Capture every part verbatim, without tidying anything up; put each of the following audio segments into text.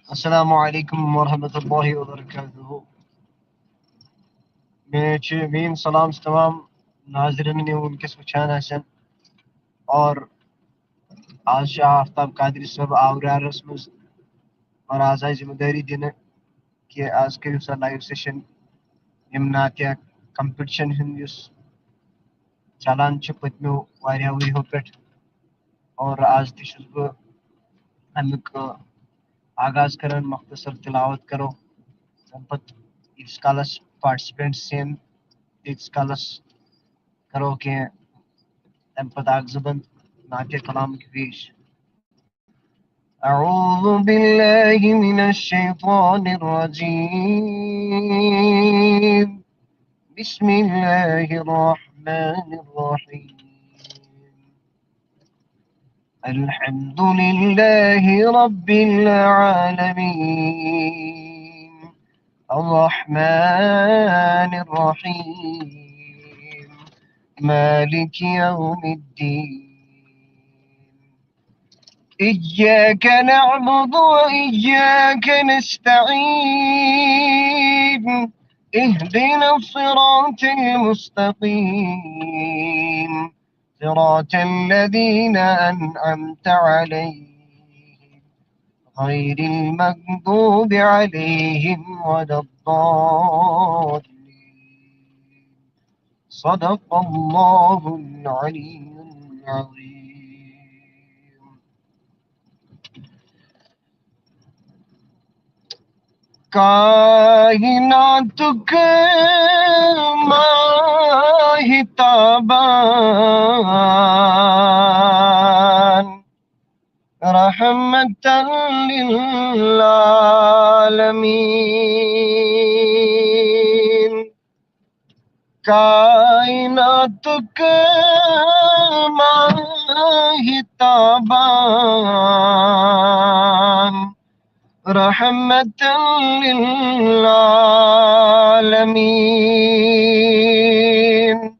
السلام علیکم ورحمۃ اللہ وبرکاتہ۔ مےٚ چھِ میٲنۍ سلام چھِ تمام ناظرین یِم وٕنکیٚس وٕچھان آسن۔ اور آز چھُ آفتاب قادری صٲب آوریٛارَس منٛز، اور آز آیہِ ذمہٕ دٲری دِنہٕ کہِ آز کٔرِو سا لایِو سیشن۔ یِم نعتیہ کمپٹیشن ہُنٛد یُس چلان چھُ پٔتمیو واریاہو ؤریو پٮ۪ٹھ، اور آز تہِ چھُس بہٕ اَمیُک، آ، آغاز کران۔ مختصر تلاوت کرو، تَمہِ پتہٕ ییٖتِس کالس participants یِن، تیٖتِس کالس کرو کینٛہہ، تَمہِ پتہٕ اکھ زٕ بند نعتیہ کلام کہِ پیش۔ أعوذ بالله من الشيطان الرجيم۔ بسم الله الرحمن الرحيم۔ الحمد لله رب العالمين، الرحمن الرحيم، مالك يوم الدين، إياك نعبد وإياك نستعين، اهدنا الصراط المستقيم، صراط الذين أنعمت عليهم، غير المغضوب عليهم ولا الضالين. صدق الله العلي العظيم. کائناتُک ماہتابان، رحمتاً للعالمین۔ کائناتُک ماہتابان، رحمتاً للعالمین۔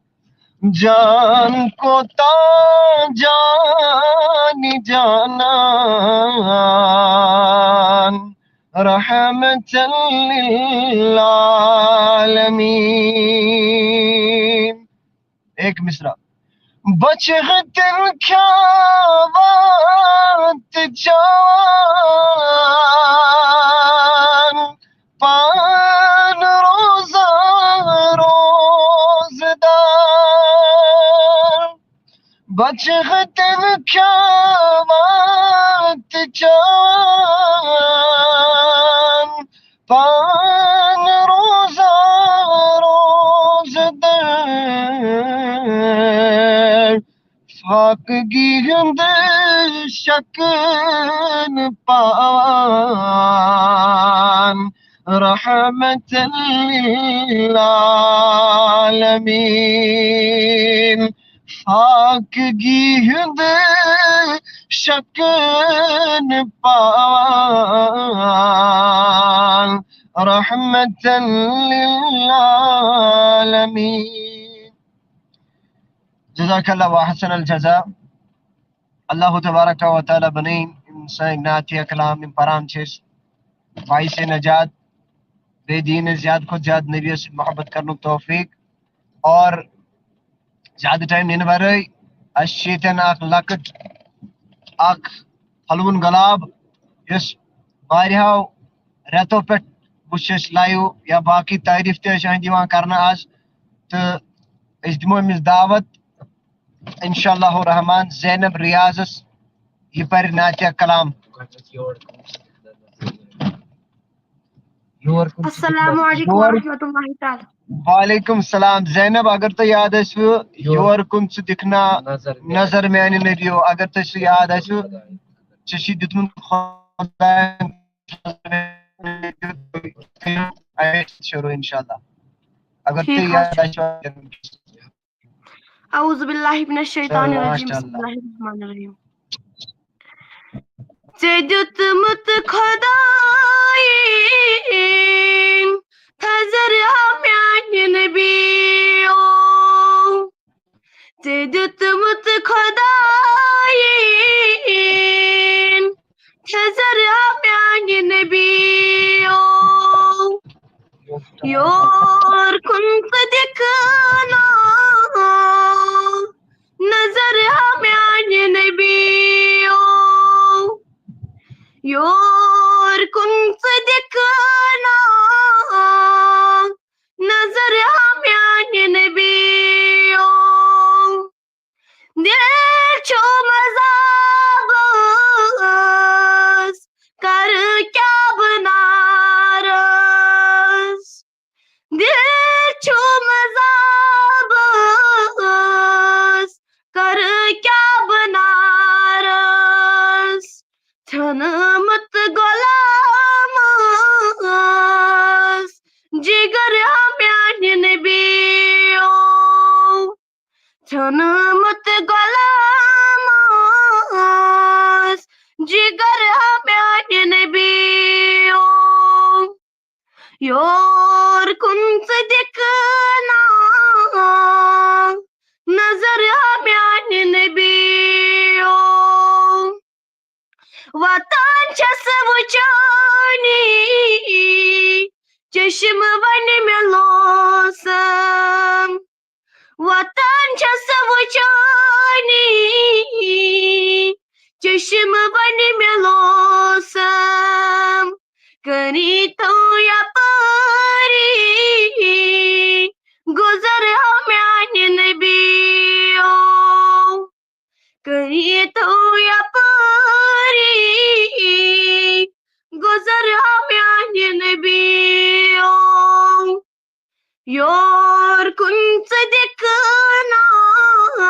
جان کوتاہ جان جانان، رحمتاً للعالمین۔ ایک مصرع۔ بچہٕ ہتن کھیاوان تہٕ چاوان، پان روزان روزدار۔ بچہٕ ہتن کھیاوان تہٕ چاوان، پان روزان روزدار۔ فاقگی ہُنٛد شکن پاوان، رحمتاً للعالمین۔ فاقگی ہُنٛد شکن پاوان، رحمتاً للعالمین۔ جزاک اللہ و احسن الجزا۔ اللہ تبارک و تعالیٰ بنٲیِن یِم سٲنۍ نعتیہ کلام یِم پران چھِ أسۍ، باعث نجات، بیٚیہِ دِیِن اَسہِ زیادٕ کھۄتہٕ زیادٕ نبیَس سۭتۍ محبت کرنُک توفیق۔ اور زیادٕ ٹائم نِنہٕ ورٲے، اَسہِ چھِ ییٚتٮ۪ن اکھ لۄکٕٹ اکھ پھلوُن گۄلاب، یُس واریاہو رٮ۪تو پٮ۪ٹھ وٕچھ اَسہِ لایِو یا باقٕے تعریٖف تہِ ٲسۍ أہٕنٛدۍ یِوان کرنہٕ آز، تہٕ أسۍ دِمو أمِس دعوت۔ انشاءاللہ الرحمن، زینب ریاضس یہِ پرِ نعتیہ کلام۔ السلام علیکم ورحمۃ اللہ تعالیٰ۔ وعلیکم السلام۔ زینب، اگر تۄہہِ یاد آسِوٕ، یور کُن ژٕ دِکھ نا نظر میانہِ نبیو، اگر تۄہہِ سُہ یاد آسِوٕ، ژےٚ چھُے دیُتمُت خۄدایَن شروع، انشاءاللہ۔ اگر تۄہہِ ٹھیٖک حظ یاد چھُ۔ آسِوٕ۔ اعوذ باللہ من الشیطان الرجیم۔ بسم اللہ الرحمن الرحیم۔ ژےٚ دیُتمُت خۄدایَن تھزر آو میانہِ نبیو۔ ژےٚ دیُتمُت خۄدایَن تھزر میانہِ نبیو، یور کُن ژٕ دِکھ نہٕ نظر میانہِ نبیو، یور کُن ژٕ دِکھ نہٕ نظر میانہِ نبیو۔ دل چھُ مذہبس، کر کیٛاہ بہٕ ناراض؟ دل چھُ مذہبس، کر کیٛاہ بہٕ ناراض؟ ژھنمُت غلامس جگر میانہِ نبیو۔ ژھنمُت غلامس جگر میانہِ نبیو۔ یور کُن ژٕ دِکھ نہٕ نظر میانہِ نبیو۔ وطن چھس وٕچھٲنی، چشم ونہِ مےٚ لوسم۔ وطن چھس وٕچھٲنی، چشم ونہِ مےٚ لوسم۔ کٔرِتو یپٲری گُزر ہو میانہِ نبیو۔ کٔرِتو یپٲری گُزر ہو میانہِ نبیو۔ یور کُن ژٕ دِکھ نہٕ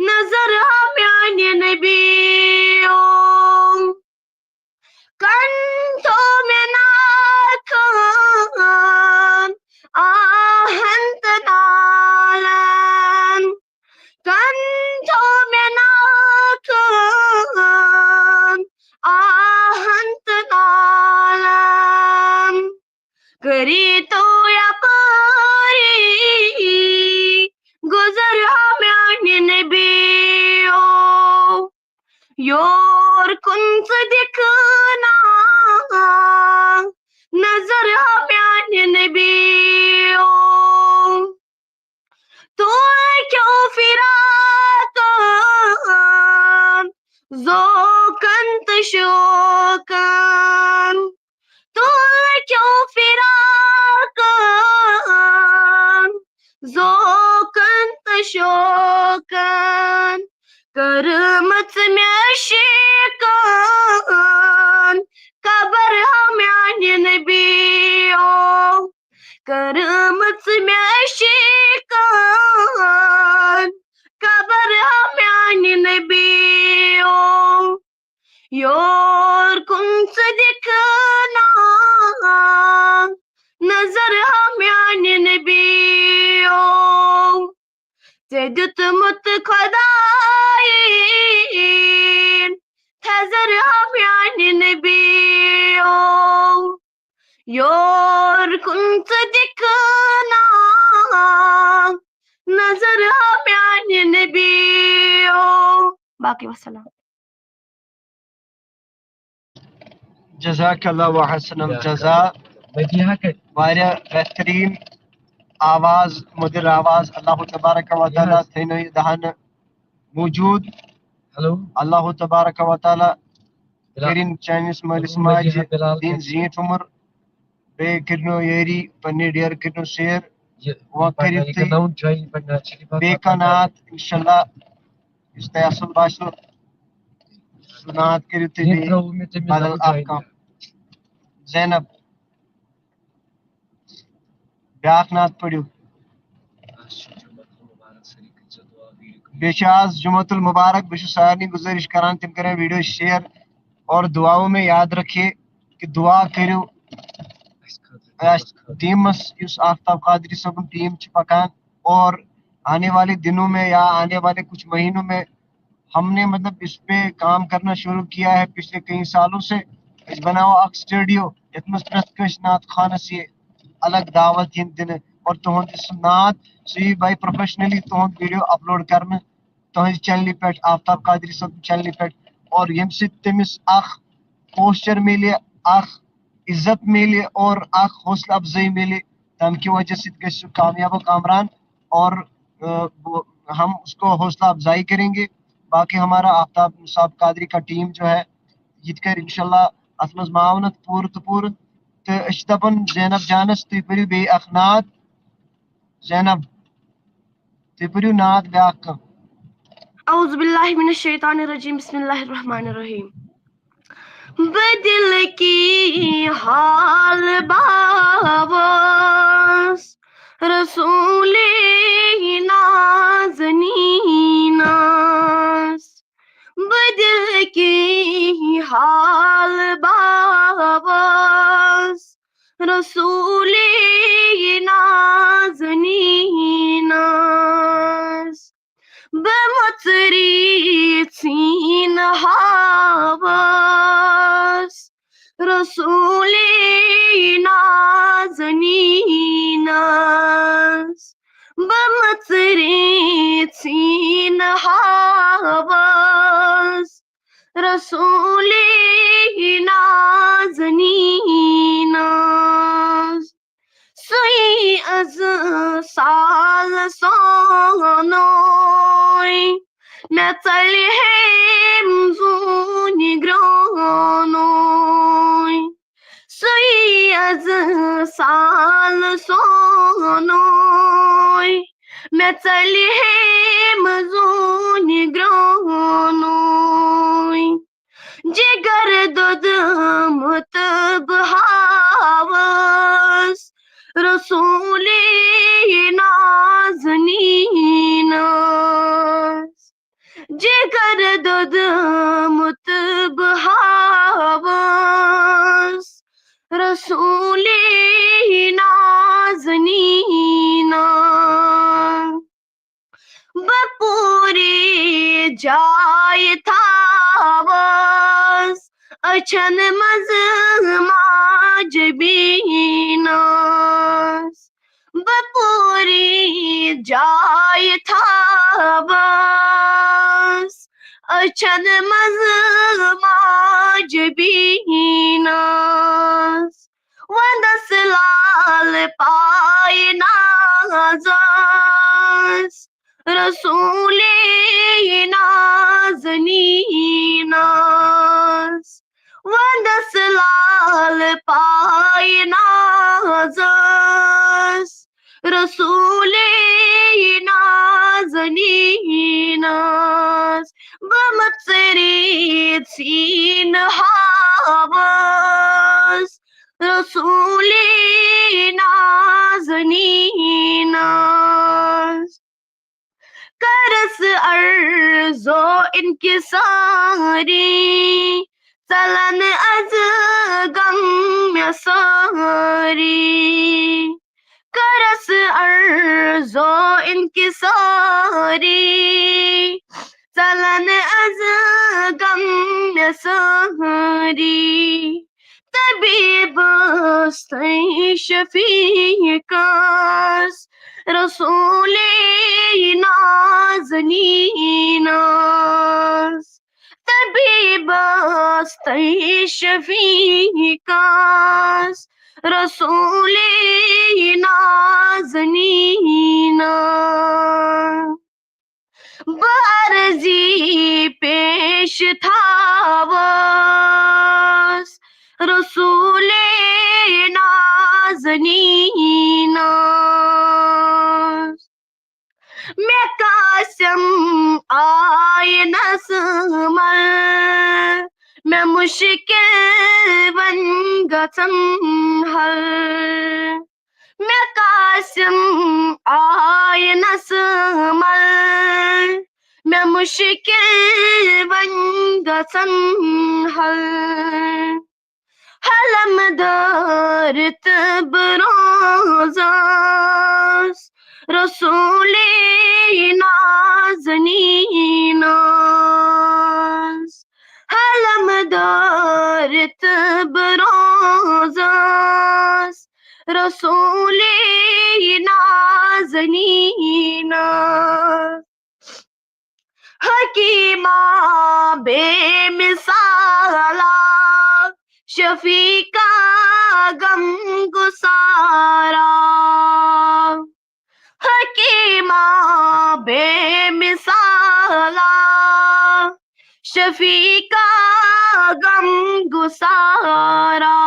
نظر ہو میانہِ نبیو۔ کن تھو مےٚ ناکھن آہن تہٕ نالن۔ کن تھو مےٚ ناکھن آہن تہٕ نالن۔ کٔرِتو یپٲری گُزر ہو میانہِ نبیو۔ یور کُن ژٕ دِکھ نہٕ نظر ہو میانہِ نبیو۔ تُل کیو فراقن ذوقن تہٕ شوقن۔ تُل کیو فراقن ذوقن تہٕ شوقن۔ کٔرمٕژ مےٚ شیٖکن قبر ہو میانہِ نبیو۔ کٔرمٕژ مےٚ شیٖکن قبر ہو میانہِ نبیو۔ یور کُن ژٕ دِکھ نہٕ نظر ہو میانہِ نبیو۔ ژےٚ دیُتمُت خۄدایہِ تھزر ہو میانہِ نبیو۔ یور کُن ژٕ دِکھ نہٕ نظر ہو میانہِ نبیو۔ باقٕے وسلام۔ جزاک اللہ و حسن الجزا۔ واریاہ بہترین آواز، مُدِر آواز۔ اللہ تبارک و تعالیٰ تھٲینو یہِ دہن موجود۔ اللہ تبارک و تعالیٰ کٔرِن چٲنِس مٲلِس ماجہِ دِن زیٖٹھ عُمر۔ بیٚیہِ کٔرِنو یٲری پننہِ ڈیرٕ کٔرِنو شیر۔ وۄنۍ کٔرِو تُہۍ بیٚیہِ کانٛہہ نعت، انشاءاللہ، یُس تۄہہِ اصل باسیو، سُہ نعت کٔرِو تُہۍ بیٚیہِ بدل اکھ کانٛہہ۔ زینب، بیٛاکھ نعت پٔرِو۔ بیٚیہِ چھُ آز جمعہ المبارک، بہٕ چھُس سارنٕے گُزٲرِش کران تِم کرن ویڈیو شیر اور دعاؤں میں یاد رکھے کہ دعا کٔرِو اَسہِ ٹیٖمَس، یُس آفتاب قادری صٲبُن ٹیٖم چھُ پکان، اور آنے والے دنوں میں یا آنے والے کچھ مہینوں میں ہم نے مطلب اس پہ کام کرنا شروع کیا ہے پچھلے کئی سالوں سے۔ أسۍ بناوو اکھ سٹوڈیو یتھ منٛز پرٛٮ۪تھ کٲنٛسہِ نعت خانس یہِ الگ دعوت یِن دِنہٕ اور تُہُنٛد یُس نعت سُہ یی باے پروفیشنلی تُہُنٛد ویڈیو اپلوڈ کرنہٕ تُہنٛزِ چینلہِ پٮ۪ٹھ، آفتاب قادری صٲب چینلہِ پٮ۪ٹھ، اور ییٚمہِ سۭتۍ تٔمِس اکھ پوسچر مِلہِ، اکھ عزت مِلہِ اور اکھ حوصلہٕ افزٲیی مِلہِ، تمہِ کہِ وجہ سۭتۍ گژھِ سُہ کامیاب و کامران اور ہم اس کو حوصلہ افزائی کریں گے۔ باقی ہمارا آفتاب نصاب قادری کا ٹیم جو ہے، یہِ تہِ کرِ انشاءاللہ اتھ منٛز معاونت پوٗرٕ تہٕ پوٗرٕ۔ تہٕ أسۍ چھِ دپان زینب جانس، تُہۍ پٔرِو بیٚیہِ اکھ نعت۔ زینب، تُہۍ پٔرِو نعت بیٛاکھ کانٛہہ۔ اعوذ باللہ من الشیطان الرجیم، بسم اللہ الرحمن الرحیم۔ بدل کی حال باوس رسول نازنینس، بدل کی حال باوس رسول نازنینس، بمتری چین حواس رسول نازنینس، بمتری چین حواس رسول نازنینس۔ سُے از سال سونوے مےٚ ژَلہِ ہیم زوٗنہِ گرٛونوے۔ سُے از سال سونوے مےٚ ژَلہِ ہیم زوٗنہِ گرٛونوے۔ جگر دۄدمُت بہٕ ہاوس رسولے نازنینس۔ جگر دۄدمُت بہٕ ہاوس رسولے نازنینس۔ بہٕ پوٗرٕ جاے تھاوس أچھن منٛز ماجہِ بیٖنس۔ بہٕ پوٗرٕ جاے تھاوس أچھن منٛز ماجہِ بیٖنس۔ ونٛدس لال پایہِ نازس رسولے نازنینس۔ ونٛدس لال پایہِ نازس رسولے نازنینس۔ بہٕ مژرِ ژھیٚنہٕ ہاوس رسولے نازنینس۔ کرس عرضو انکساری، ژلن از غم مےٚ سٲری۔ کرس عرضو انکساری، ژلن از غم مےٚ سٲری۔ طبیبس تہٕ شفیقس رسولے نازنینس۔ طبیبس تہٕ شفیقس رسولے نازنینس۔ بہٕ عرضی پیش تھاوس رسولے نازنینس۔ مےٚ قاسم آینس منٛز، مےٚ مُشکِل وۄنۍ گژھن حل۔ مےٚ قاسم آینس منٛز، مےٚ مُشکِل وۄنۍ گژھن حل۔ حلم دٲرِتھ بہٕ روزس رسولے نازنینس۔ حلم دٲرِتھ بہٕ روزس رسولے نازنینس۔ حکیما بے مثالا شفیقہ غم گسارا، حکیمہ بے مثالا، شفیقہ غم گسارا،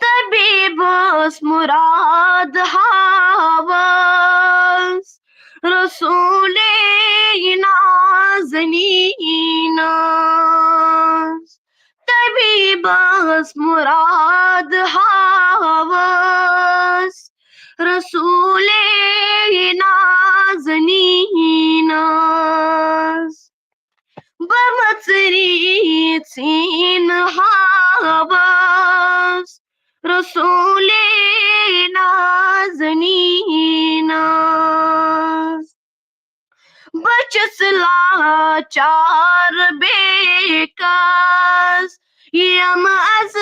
طبیبس مراد ہاوس رسول نازنینس، طبیبس مراد ہاوس رسول نازنینس، بہٕ مژری ژھین ہاوس رسول نازنینس، بہٕ چھُس لاچار بیکس یم از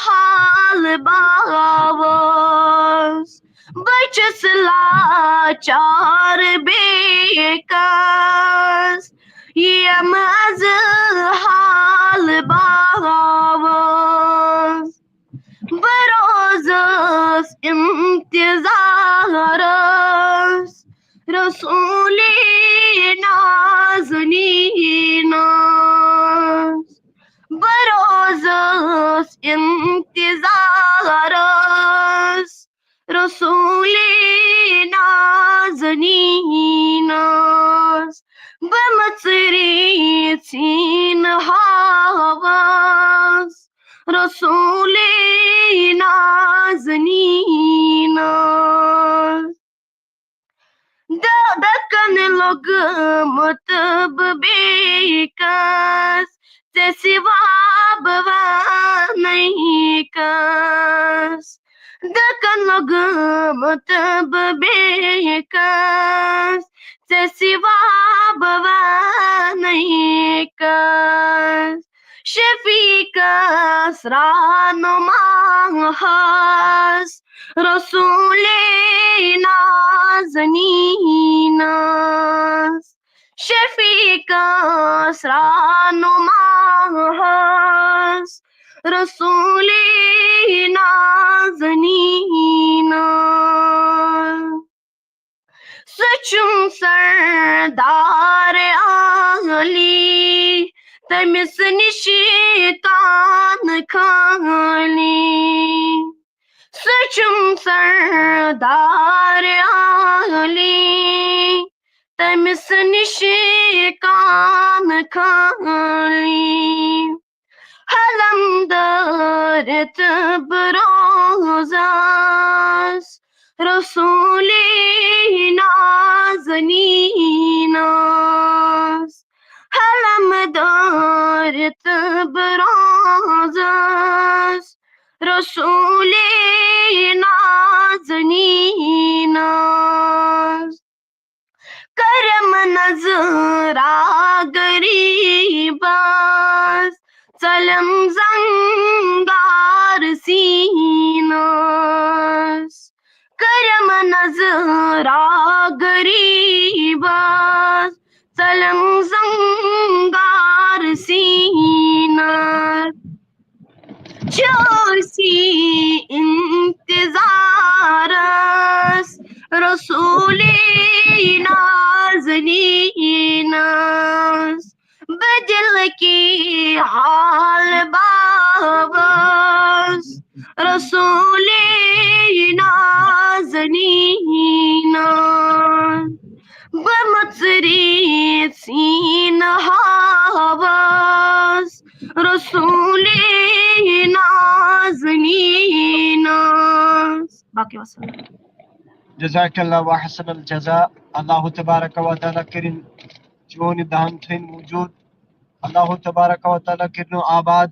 حال باوس، بہٕ چھُس لاچار بیکس یم از حال باوس، بہٕ روزس انتظارس رسول نازنینس، بہٕ روزس انتظارس رسول نازنینس، بہٕ مژری ژھین ہاوس رسول نازنینس۔ د-، دکن لوٚگمُت بہٕ بیٚیہِ کس، ژےٚ سوا بہٕ ونے کس۔ دکن لوٚگمُت بہٕ بیٚیہِ کس، ژےٚ سوا بہٕ ونے کس۔ شفیقس رہنماہس رسول نازنینس، شفیقس رہنماہس رسول نازنینس۔ سُہ چھُم سردار عالی، تٔمِس نِش کان خٲلی۔ سُہ چھُم سردار عالی، تٔمِس نِش کان خٲلی۔ حلم دٲرِتھ بہٕ روزس رسول نازنینس، حلم دٲرِتھ بہٕ روزس رسول نازنینس۔ کرم نظرا غریبس، ژلم زنگار سینس۔ کرم نظرا غریبس، ژلم زنگار سینس۔ چھُسی انتظارس رسول نازنینس، بہٕ دل کی حال باوس رسول نازنینس۔ بہٕ مژری ژھین ہاوس رسول نازنینس۔ باقی وسلام۔ جزاک اللہ و احسن الجزا۔ اللہ تبارک و تعالیٰ کٔرِن چون یہِ دہن تھٲیِن موجود۔ اللہ تبارک و تعالیٰ کٔرِنو آباد۔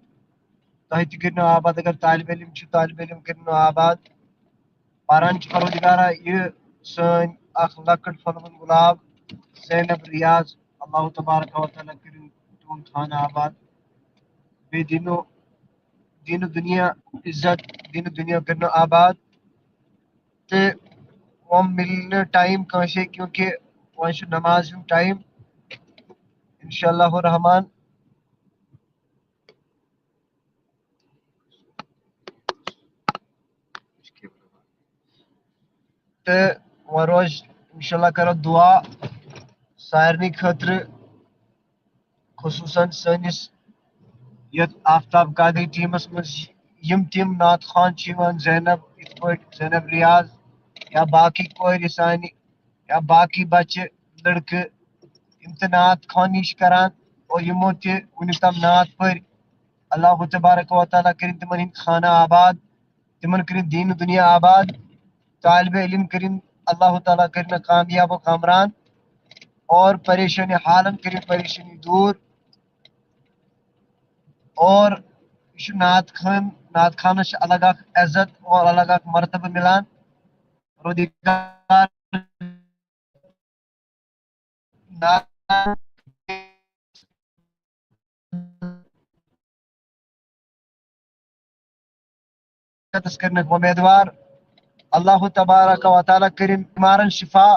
تۄہہِ تہِ کٔرِنو آباد۔ اگر طالب علم چھُ، طالب علم کٔرِنو آباد۔ پران چھِ پروردگارا یہِ سٲنۍ اکھ لۄکٕٹ پھۄلوُن گُلاب زینب ریاض۔ اللہ تبارک و تعالیٰ کٔرِن تِہُنٛد خانہٕ آباد۔ بیٚیہِ دِنو دیٖنہٕ دُنیا عزت، دیٖنہٕ دُنیا کٔرِنو آباد۔ تہٕ وۄنۍ مِلہِ نہٕ ٹایم کٲنٛسے، کیونکہِ وۄنۍ چھُ نماز ہُنٛد ٹایم۔ انشاء اللہ الرحمن۔ تہٕ وۄنۍ روزِ، انشاءاللہ کرو دعا سارنٕے خٲطرٕ، خصوٗصاً سٲنِس یَتھ آفتاب قادری ٹیٖمَس منٛز یِم تِم نعت خوان چھِ یِوان، زینب، یِتھ پٲٹھۍ زینب ریاض یا باقٕے کورِ سانہِ یا باقٕے بَچہٕ لٔڑکہٕ، یِم تہِ نعت خوانی چھِ کران اور یِمو تہِ وُنیُک تام نعت پٔرۍ، اللہ تبارک و تعالیٰ کٔرِن تِمن ہٕنٛدۍ خانہ آباد، تِمن کٔرِن دیٖن دُنیا آباد، طالب علم کٔرِن اللہ تعالیٰ کٔرِن کامیاب و کامران، اور پریشانی حالن کٔرِن پریشانی دوٗر۔ اور یہِ چھُ نعت خان، نعت خانس چھِ الگ اکھ عزت اور الگ اکھ مرتبہ مِلان۔ پروردگار نعت کتس کرنک امیدوار۔ اللہ تبارک و تعالیٰ کٔرِن بیمارن شفا۔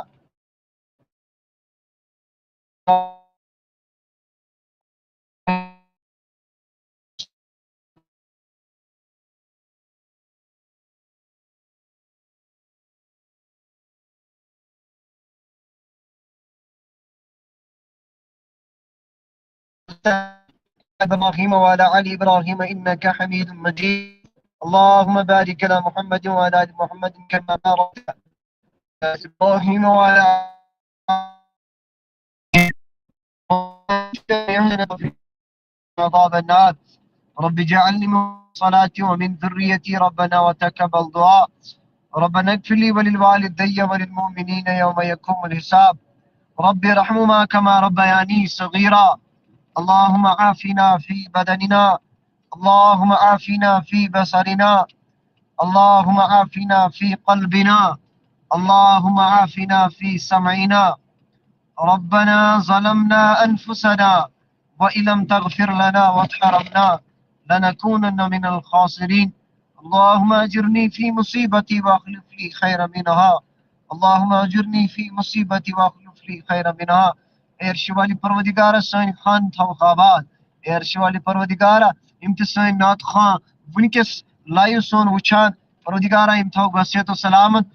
إبراهيم وعلى آل إبراهيم إنك حميد مجيد. اللهم بارك على محمد وعلى آل محمد كما باركت على إبراهيم وعلى آل إبراهيم عذاب النار. رب اجعلني من الصلاة ومن ذريتي ربنا وتقبل دعاء. ربنا اغفر لي ولوالدي وللمؤمنين يوم يقوم الحساب. رب ارحمهما كما ربياني صغيرا. اللهم عافنا في بدننا. اللهم عافنا في بصرنا. اللهم عافنا في قلبنا. اللهم عافنا في سمعنا. ربنا ظلمنا أنفسنا وإن لم تغفر لنا وترحمنا لنكونن من الخاسرين. اللهم أجرني في مصيبتي وأخلف لي خيرا منها. اللهم أجرني في مصيبتي وأخلف لي خيرا منها. اے عرشِ والہِ پروردگارا، سٲنۍ خان تھاوُکھ آباد۔ اے عرشِ والہِ پروردگارا، یِم تہِ سٲنۍ نعت خواں وٕنکیٚس live سون وٕچھان، پروردگارا، یِم تھاوُکھ صحت و سلامت۔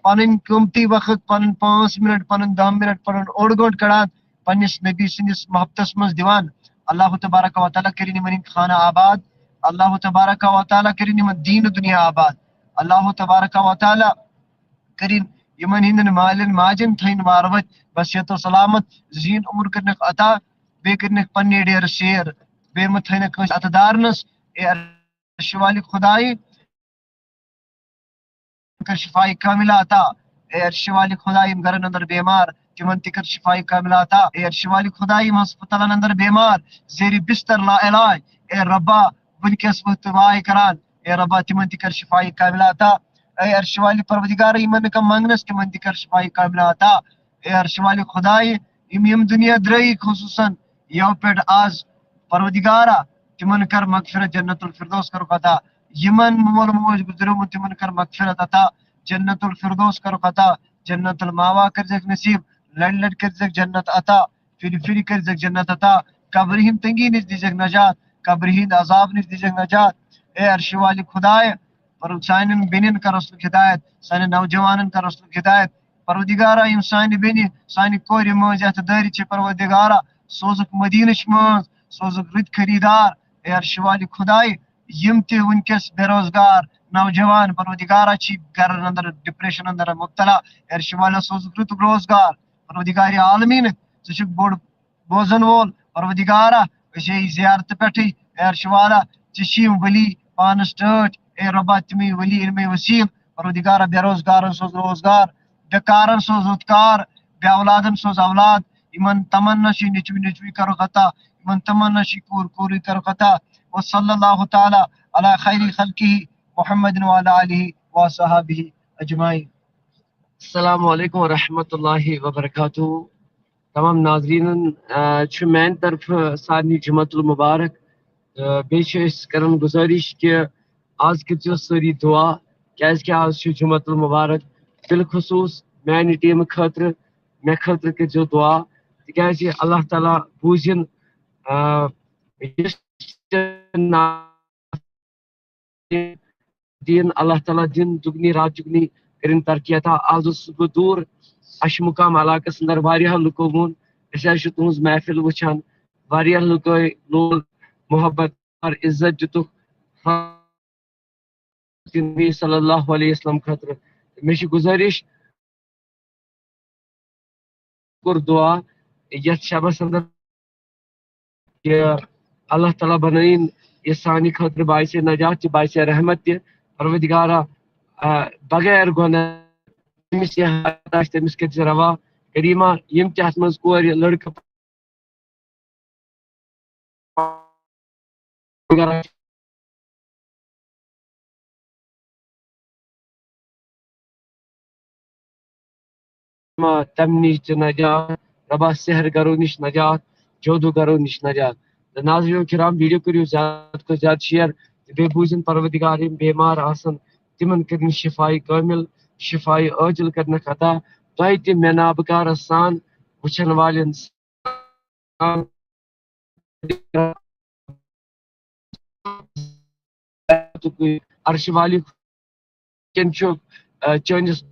پنٕنۍ قۭمتی وقت، پنٕنۍ پانٛژھ منٹ، پنُن دَہ منٹ، پنُن اوٚڑ گٲنٛٹہٕ کڑان، پننِس نبی سٕنٛدِس محبتس منٛز دِوان۔ اللہ تبارک و تعالیٰ کٔرِن یِمن ہٕنٛدۍ خانہ آباد، اللہ تبارک و تعالیٰ کٔرِن یِمن دیٖن و دُنیا آباد۔ اللہ تبارک و تعالیٰ کٔرِن یِمن ہٕنٛدٮ۪ن مالٮ۪ن ماجٮ۪ن تھٲیِن وارٕ وتہِ بصحت و سلامت، زیٖن عمر کٔرِنکھ عطا، بیٚیہِ کٔرِنکھ پننہِ ڈیرٕ سیر، بیٚیہِ مہٕ تھٲینکھ کٲنٛسہِ عطا دارنس۔ اے عرشِ والہِ خدایہِ، کر شفای کاملہ عطا۔ اے عرشِ والہِ خدایہِ، یِم گرن اندر بیمار، تِمن تہِ کر شفای کاملہ عطا۔ اے عرشِ والہِ خدایہِ، یِم ہسپتالن اندر بیمار، زیر بستر لا علاج، اے ربا، وٕنکیٚس وقت وعے کران، اے ربا، تِمن تہِ کر شفای کاملہ عطا۔ اے عرشِ والہِ پروردگار، یِمن نہٕ کانٛہہ منگنس، تِمن تہِ کر شفای کاملہ عطا۔ اے عرشِ والہِ خدایہِ، یِم یِم دُنیا درٛٲیِکھ، خصوٗصاً یَوٕ پٮ۪ٹھ آز، پروردگارا، تِمن کر مغفرت، جنت الفردوس کرُکھ عطا۔ یِمن مول موج گُزریومُت، تِمن کر مغفرت عطا، جنت الفردوس کرُکھ عطا، جنت المأوا کٔرزٮ۪کھ نصیب، لڑِ لڑِ کٔرزٮ۪کھ جنت عطا، پھِرِ پھِرِ کٔرزٮ۪کھ جنت عطا، قبرِ ہِنٛدِ تنگی نِش دیٖزٮ۪کھ نجات، قبرِ ہِنٛدِ عذاب نِش دیٖزٮ۪کھ نجات۔ اے عرشِ والہِ خدایہِ، پَرُن سانٮ۪ن بیٚنٮ۪ن کر اصلُک ہدایت، سانٮ۪ن نوجوانن کر اصلُک ہدایت۔ پروردگارا، یِم سانہِ بیٚنہِ، سانہِ کورِ مٲنٛزِ اَتھٕ دٲرِتھ چھِ، پروردگارا، سوزُکھ مدیٖنٕچ مٲنٛز، سوزُکھ رٕتۍ خریٖدار۔ اے عرشِ والہِ خدایہِ، یِم تہِ وٕنکیٚس بے روزگار نوجوان، پروردگارا، چھِ گرن اندر ڈپریشن اندر مبتلا، اے عرشِ والا، سوزُکھ رُت روزگار۔ پروردگارِ عالمیٖن، ژٕ چھُکھ بوٚڑ بوزن وول۔ پروردگارا، أسۍ آیہِ زیارتہٕ پٮ۪ٹھٕے، اے عرشِ والا، ژےٚ چھِ یِم ؤلی پانس ٹٲٹھۍ۔ اے رۄبا، تِمے ؤلی علمے وسیٖل۔ پروردگارا، بے روزگارن سوز روزگار، بے کارن سوز رُت کار، بے اولادن سوز اولاد۔ یِمن تمنا چھِ نیٚچوٗ نیٚچوٗ کرُکھ عطا، یِمن تمنا چھِ کوٗر کوٗرٕے کرُکھ عطا۔ وصلی اللہ تعالیٰ علی خیر خلقہ محمد وعلی آلہ وصحبہ اجمعین۔ السلام علیکم ورحمۃ اللہ وبرکاتہ۔ تمام ناظرینن، آ، چھُ میانہِ طرفہٕ سارنٕے جمعہ المبارک۔ تہٕ بیٚیہِ چھِ أسۍ کران گُزٲرِش کہِ آز کٔرۍزیو سٲری دُعا، کیازِ کہِ آز چھُ جمعہ المبارک۔ بالخصوٗص میانہِ ٹیٖمہٕ خٲطرٕ، مےٚ خٲطرٕ کٔرۍزیو دُعا، تِکیازِ اللہ تعالیٰ بوٗزِن آ، یُس تہِ نا-، دین، اللہ تعالیٰ دین دُگنی رات جُگنی، کٔرِن ترقی عطا۔ آز اوسُس بہٕ دوٗر اَشہِ مُقام علاقس اندر، واریاہ لُکو ووٚن، أسۍ حظ چھِ تُہنٛز محفل وٕچھان، واریاہ لُکو لوگ محبت اور عزت دِتُکھ نبی صلی اللہ علیہ وسلم خٲطرٕ۔ مےٚ چھِ گُزٲرِش، کوٚر دُعا یَتھ شبس اندر، یہِ اللہ تعالیٰ بنٲیِن یہِ سانہِ خٲطرٕ باعث نجات تہِ، باعث رحمت تہِ۔ پروردگارا، آ، بغیر گۄناہ، تٔمِس یہِ حق آسہِ، تٔمِس کٔرۍ زِ روا۔ کریمہ، یِم تہِ اَتھ منٛز کورِ لڑکہٕ تَمہِ نِش تہِ نجات، رۄبا سحر گرو نِش نجات، جادو گرو نِش نجات۔ تہٕ ناظرین کرام، ویڈیو کٔرِو زیادٕ کھۄتہٕ زیادٕ شیئر، تہٕ بیٚیہِ بوٗزِن پروردگار یِم بیمار آسن، تِمن کٔرِن شفایہِ کٲمِل، شفایہِ عٲجِل کٔرنَکھ عطا۔ تۄہہِ تہِ مےٚ نابکارس سان وٕچھن والٮ۪ن عرش والی کٮ۪ن چھُ، آ، چٲنِس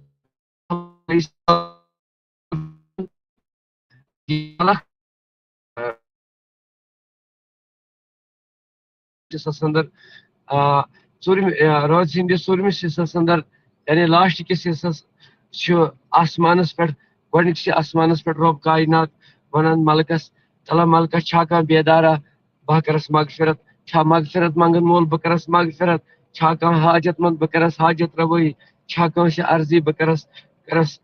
حصس اندر، آ، ژوٗرمہِ، آ، رٲژ ہٕنٛدِس ژوٗرمِس حصس اندر، یعنی لاسٹ کِس حصس چھُ آسمانس پٮ۪ٹھ، گۄڈٕنِکسٕے آسمانس پٮ۪ٹھ رۄب کاینات ونان ملکس، دپان، ملکہ، چھا کانٛہہ بیدارا؟ بہٕ کرس مغفرت۔ چھا مغفرت منگن وول؟ بہٕ کرس مغفرت۔ چھا کانٛہہ حاجت مند؟ بہٕ کرس حاجت روٲیی۔ چھا کٲنٛسہِ عرضی؟ بہٕ کرس، کرس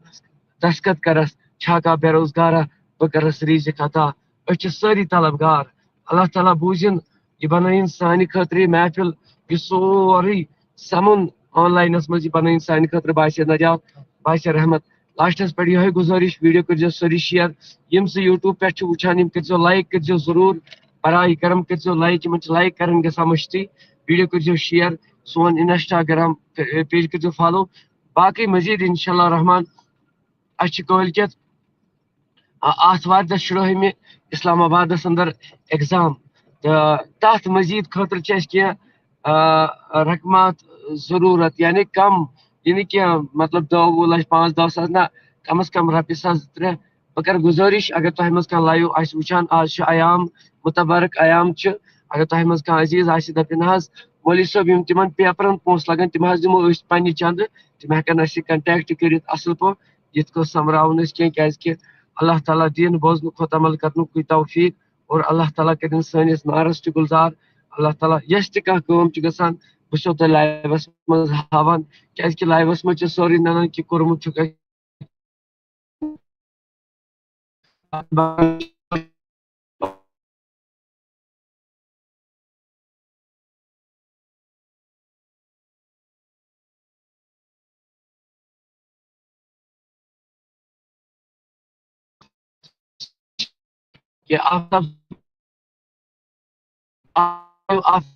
دستخط کرس۔ چھا کانٛہہ بے روزگارا؟ بہٕ کرس رزق عطا۔ أسۍ چھِ سٲری طلبگار۔ اللہ تعالیٰ بوٗزِن، یہِ بنٲیِن سانہِ خٲطرٕ یہِ محفل، یہِ سورُے سمُن آن لاینس منٛز، یہِ بنٲیِن سانہِ خٲطرٕ باعث نجات، باعث رحمت۔ لاسٹس پٮ۪ٹھ یِہوٚے گُزٲرِش، ویڈیو کٔرۍزیو سٲری شیئر۔ یِم زٕ یوٗٹیوب پٮ۪ٹھ چھِ وٕچھان، یِم کٔرۍزیو لایک، کٔرۍزیو ضروٗر۔ برائے کرم کٔرۍزیو لایک، یِمن چھِ لایک کرٕنۍ گژھان مٔشتٕے۔ ویڈیو کٔرۍزیو شیئر، سون انسٹاگرام پیج کٔرۍزیو فالو۔ باقٕے مزید انشاءاللہ الرحمن، اَسہِ چھِ کٲلۍ کٮ۪تھ، آ، آتھوارِ دۄہ شُراہمہِ اسلام آبادس اندر ایگزام۔ تہٕ تتھ مزید خٲطرٕ چھِ اَسہِ کینٛہہ، آ، رقمات ضروٗرت، یعنی کم، یہِ نہٕ کینٛہہ، مطلب، دہ وُہ لچھ، پانٛژھ دہ ساس نہ، کم از کم رۄپیہِ ساس زٕ ترٛےٚ۔ بہٕ کرٕ گُزٲرِش، اگر تۄہہِ منٛز کانٛہہ لایو آسہِ وٕچھان، آز چھُ ایام، متبارک ایام چھُ، اگر تۄہہِ منٛز کانٛہہ عزیز آسہِ، دپہِ نہ حظ، مولوی صٲب، یِم تِمن پیپرن پونٛسہٕ لگن، تِم حظ دِمو أسۍ پننہِ چندٕ، تِم ہٮ۪کن اَسہِ سۭتۍ کنٹیکٹ کٔرِتھ اصل پٲٹھۍ۔ یِتھ کٔنۍ سۄمراوُن أسۍ کینٛہہ، کیازِ کہِ اللہ تعالیٰ دِیِن بوزنُک کھۄتہٕ عمل کرنُک کُے توفیق، اور اللہ تعالیٰ کٔرِن سٲنِس نارس تہِ گُلزار۔ اللہ تعالیٰ یۄس تہِ کانٛہہ کٲم چھِ گژھان، بہٕ چھُسو تۄہہِ لایوس منٛز ہاوان، کیازِ کہِ لایوس منٛز چھِ سورُے ننان کہِ کوٚرمُت چھُکھ اَسہِ۔ کہ آفتاب، آف-،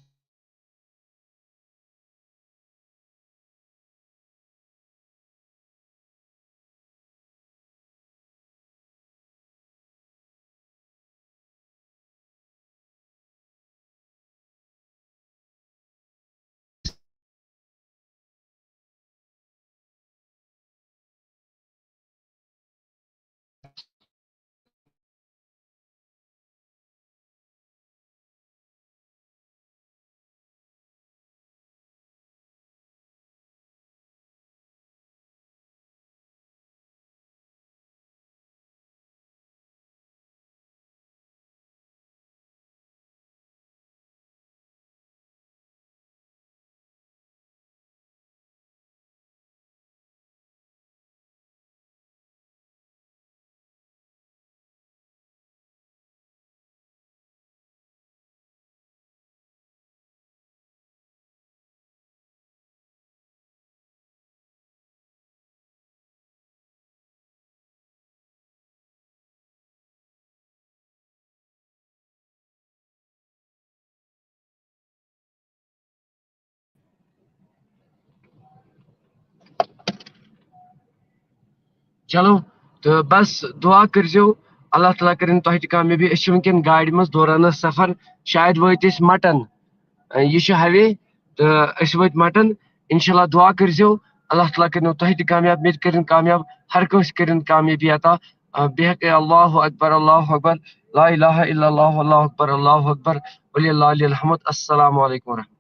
چلو، تہٕ بس دعا کٔرۍزیو، اللہ تعالیٰ کٔرِن تۄہہِ تہِ کامیٲبی۔ أسۍ چھِ وٕنکیٚن گاڑِ منٛز دوران سفر، شاید وٲتۍ أسۍ مٹن، یہِ چھُ ہائی وے، تہٕ أسۍ وٲتۍ مٹن۔ انشاءاللہ دعا کٔرزیو، اللہ تعالیٰ کٔرِنو تۄہہِ تہِ کامیاب، مےٚ تہِ کٔرِن کامیاب، ہر کٲنٛسہِ کٔرِن کامیٲبی عطا۔ آ، بیٚیہِ ہیٚکہِ اللہ اکبر، اللہ اکبر، لا الہ الا اللہ، اللہ اکبر، اللہ اکبر، ولی اللہ علی الحمد۔ السلام علیکم ورحمۃ اللہ۔